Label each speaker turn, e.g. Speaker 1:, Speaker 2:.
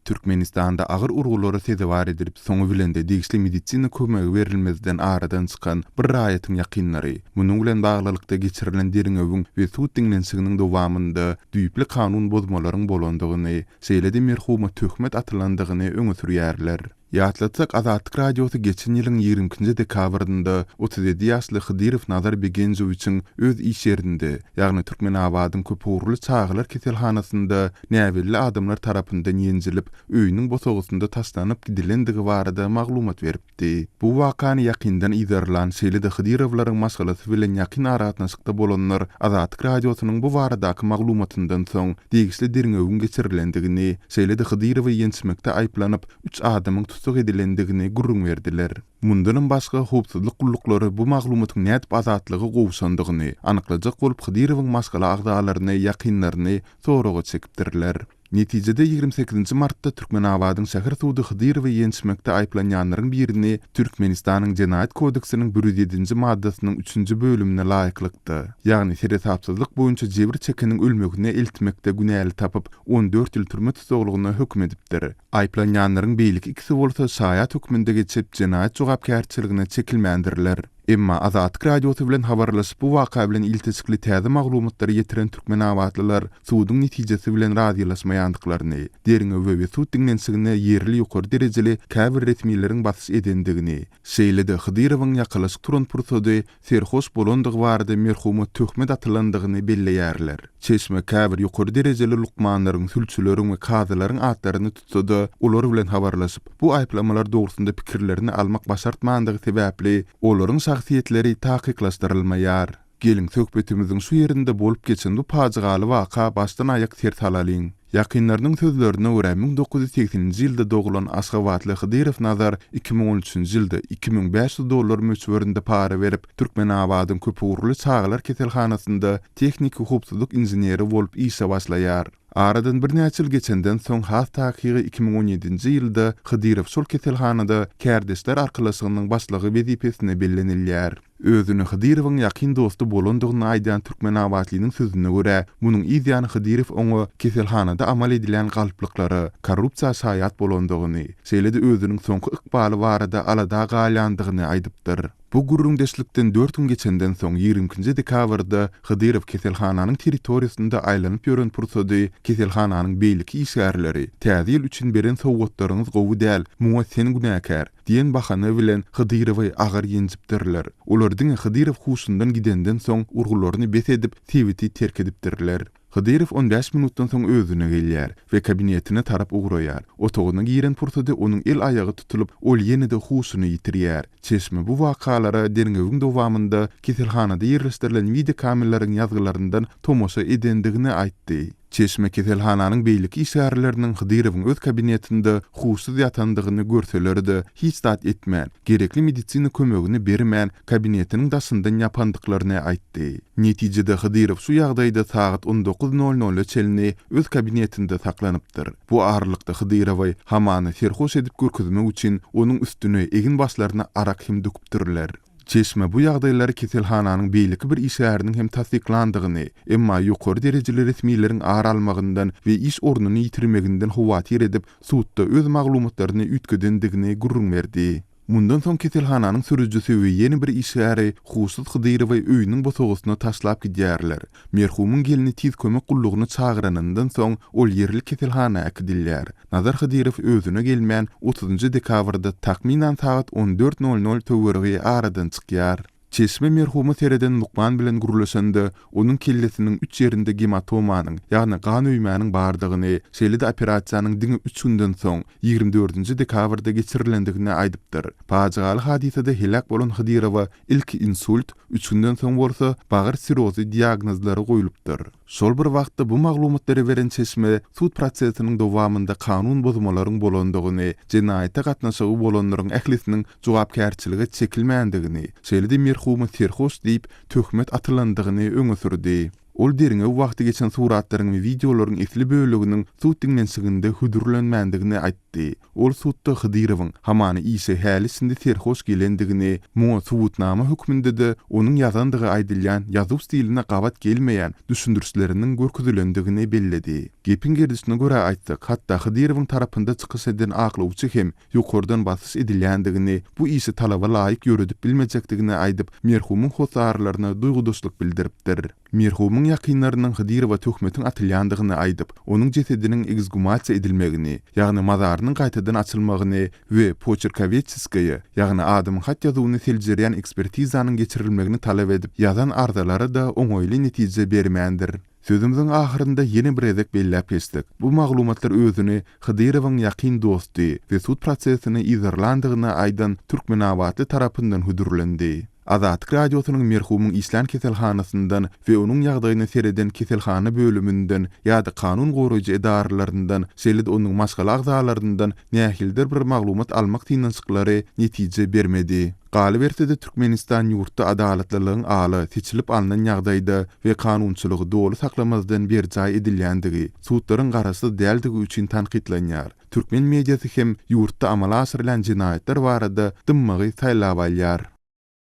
Speaker 1: Türkmenistanda agyr urgulara sezewar edilip, soňy bilen-de degişli medisina kömegi berilmezden aradan çykan bir raýatyň ýakynlary, munuň bilen baglylykda geçirilen derňewiň we sud diňlenişiginiň dowamynda düýpli kanun bozmalaryň bolandygyny, şeýle-de merhuma töhmet atylandygyny öňe sürýärler. Ýatlatsak, Azatlyk Radiosy geçen ýylyň 22-nji dekabrynda 37 ýaşly Hydyrow Nazar Begenjowiçiň öz iş ýerinde, ýagny Türkmenabadyň köpugurly çagalar keselhanasynda näbelli adamlar tarapyndan ýenjilip, öýüniň bosagasynda taşlanyp gidilendigi barada maglumat beripdi. Bu wakany ýakyndan yzarlan, şeýle-de Hydyrowlaryň maşgalasy bilen ýakyn aragatnaşykda bolanlar Azatlyk Radiosynyň bu baradaky maglumatyndan soň degişli derňewiň geçirilendigini, şeýle-de Hydyrowy ýençmekde aýyplanyp, üç adamyň tussag edilendigini gürrüň berdiler. Mundanam başga, howpsuzlyk gulluklary bu maglumatyň nädip Azatlyga gowşandygyny anyklajak bolup Hydyrowyň maşgala agzalaryny, ýakynlaryny soraga çekipdirler. Netijede, 28-nji martda Türkmenabadyň şäher sudy Hydyrowy ýençmekde aýyplanýanlaryň birini Türkmenistanyň Jenaýat kodeksiniň 107-nji maddasynyň üçünji bölümine laýyklykda, ýagny seresapsyzlyk boýunça jebir çekeniň ölmegine eltmekde günäli tapyp, 14 ýyl türme tussaglygyna höküm edipdir. Aýyplanýanlaryň beýleki ikisi bolsa şaýat hökmünde geçip, jenaýat jogapkärçiligine çekilmändirler. Emma Azatlyk Radiosy bilen habarlaşyp, bu waka bilen ilteşikli täze maglumatlary ýetiren türkmenabatlylar suduň netijesi bilen razylaşmaýandyklaryny, derňewe we sud diňlenişigine ýerli ýokary derejeli käbir resmileriň basyş edendigini, şeýle-de Hydyrowyň ýakalaşyk turan pursady serhoş bolandygy barada merhuma töhmet atylandygyny belleýärler. Çeşme käbir ýokary derejeli lukmanlaryň, sülçüleriň we kazylaryň atlaryny tutsa-da, olar bilen habarlaşyp, bu aýyplamalar dogrusynda pikirlerini almak başartmandygy sebäpli, olaryň şahsyýetleri takyklaşdyrylmaýar. Geliň, söhbetimiziň şu ýerinde bolup geçen bu pajygaly waka başdan-aýak ser salalyň. Ýakynlarynyň sözlerine görä, 1980-nji ýylda doglan aşgabatly Hydyrow Nazar 2013-nji ýylda 2500 dollar möçberinde para berip, Türkmenabadyň köpugurly çagalar keselhanasynda tehniki howpsuzlyk inženeri bolup işe başlaýar. Aradan birnäçe ýyl geçenden soň, has takygy 2017-nji ýylda Hydyrow şol keselhanada kärdeşler arkalaşygynyň başlygy wezipesine bellenilýär. Özüne Hydyrowyň ýakyn dosty bolandygyny aýdýan türkmenabatlynyň sözüne görä, munuň yz ýany Hydyrow oňa keselhanada amal edilýän galplyklara, korrupsiýa şaýat bolandygyny, şeýle-de özüniň soňky ykbaly barada alada galýandygyny aýdypdyr. Bu gürrüňdeşlikden dört gün geçenden soň, 22-nji dekabrda Hydyrow keselhananyň territoriýasynda aýlanyp ýören pursady keselhananyň beýleki işgärleri, Täze ýyl üçin beren sowgatlaryňyz gowy däl, muňa sen günäkär! Diýen bahana bilen Hydyrowy agyr ýenjipdirler. Olar diňe Hydyrow huşundan gidenden soň urgularyny bes edip, sebiti terk edipdirler. Hydyrow on bäş minutdan soň özüne gelýär we kabinetine tarap ugraýar. Otagyna giren pursady onuň el-aýagy tutulyp, ol ýene-de huşuny ýitirýär. Çeşme bu wakalara derňewiň dowamynda keselhanada ýerleşdirilen wideokameralaryň ýazgylaryndan tomaşa edendigini aýtdy. Çeşme keselhananyň beýleki işgärleriniň Hydyrowyň öz kabinetinde huşsuz ýatandygyny görseler-de, hiç zat etmän, gerekli medisina kömegini bermän, kabinetiniň daşyndan ýapandyklaryny aýtdy. Netijede Hydyrow şu ýagdaýda sagat on dokuz nol nola çenli öz kabinetinde saklanypdyr. Bu aralykda Hydyrowy hamana serhoş edip görkezmek üçin onuň üstüne, egin-başlaryna arak hem döküpdirler. Çeşme bu ýagdaýlary keselhananyň beýleki bir işgäriniň hem tassyklandygyny, emma ýokary derejeli resmileriň ar almagyndan we iş ornuny ýitirmeginden howatyr edip, sudda öz maglumatlaryny üýtgedendigini gürrüň berdi. Mundan soň keselhananyň sürüjisi we ýene bir işgäri huşsuz Hydyrowy öýüniň bosagasyna taşlap gidýärler. Merhumyň gelni tiz kömek gullugyny çagyranyndan soň, ol ýerli keselhana äkidilýär. Nazar Hydyrow özüne gelmän, otuzynjy dekabrda takmynan sagat on dört nol nol töweregi aradan çykýar. Çeşme merhuma sereden lukman bilen gürleşende, onuň kellesiniň üç ýerinde gematomanyň, ýagny gan öýmäniň bardygyny, şeýle-de operasiýanyň diňe üç günden soň, 24-nji dekabrda geçirilendigini aýdypdyr. Pajygaly hadysada heläk bolan Hydyrowa ilki insult, üç günden soň bolsa bagyr sirrozy diagnozlary goýlupdyr. Şol bir wagtda bu maglumatlary beren çeşme sud prosesiniň dowamynda kanun bozmalaryň bolandygyny, jenaýata gatnaşygy bolanlaryň ählisiniň jogapkärçilige çekilmändigini, şeýle-de merhuma serhoş diýip töhmet atylandygyny öňe sürdi. Ol derňew wagty geçen suratlaryň we wideolaryň esli böleginiň sud diňlenişiginde hödürlenmändigini aýtdy. Ol sudda Hydyrowyň, hamana işe häli-şindi serhoş gelendigini, muňa subutnama hökmünde-de onuň ýazandygy aýdylýan ýazuw stiline gabat gelmeýän düşündirişleriniň görkezilendigini belledi. Gepiň gerdişine görä aýtsak, hatda Hydyrowyň tarapynda çykyş eden aklawçy hem ýokardan basyş edilýändigini, bu işi talaba laýyk ýöredip bilmejekdigini aýdyp, merhumyň hossarlaryna duýgudaşlyk bildiripdir. Merhumyň ýakynlarynyň Hydyrowa töhmetiň atylýandygyny aýdyp, onuň jesediniň ekzgumasiýa edilmegini, ýagny mazarynyň gaýtadan açylmagyny we poçerkowedçeskoýe, ýagny adamyň hat-ýazuwyny seljerýän ekspertizanyň geçirilmegini talap edip ýazan arzalary-da oňaýly netije bermändir. Sözümiziň ahyrynda ýene bir gezek belläp geçsek, bu maglumatlar özüni Hydyrowyň ýakyn dosty we sud prosesini yzarlandygyny aýdan türkmenabatly tarapyndan hödürlendi. Azatlyk Radiosynyň merhumyň işlän keselhanasyndan we onuň ýagdaýyna sereden keselhana bölüminden ýa-da kanun goraýjy edaralaryndan, şeýle-de onuň maşgala agzalaryndan nähilidir bir maglumat almak synanyşyklary netije bermedi. Galyberse-de, Türkmenistan ýurtda adalatlylygyň ala seçilip alnan ýagdaýda we kanunçylygy doly saklamazdan berjaý edilýändigi, sudlaryň garaşsyz däldigi üçin tankytlanýar. Türkmen mediasy hem ýurtda amala aşyrylýan jenaýatlar barada dymmagy saýlap alýar.